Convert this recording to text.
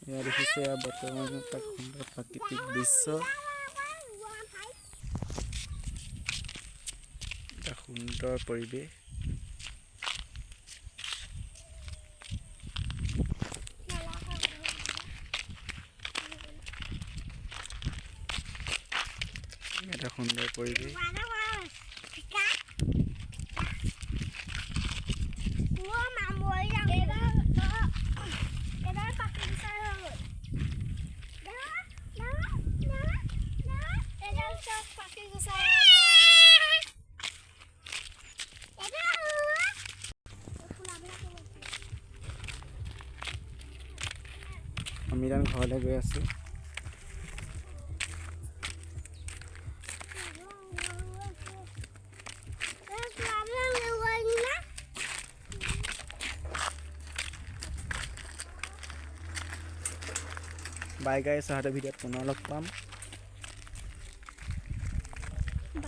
এয়া দেখিছে, এয়া বৰ্তমান এটা সুন্দৰ প্ৰাকৃতিক দৃশ্য, এটা সুন্দৰ পৰিৱেশ। এটা সুন্দৰ পৰিৱেশ। আমি এতিয়া ঘৰলৈ গৈ আছোঁ। বাই গাইছ, অহাটো ভিডিঅ'ত পুনৰ লগ পাম।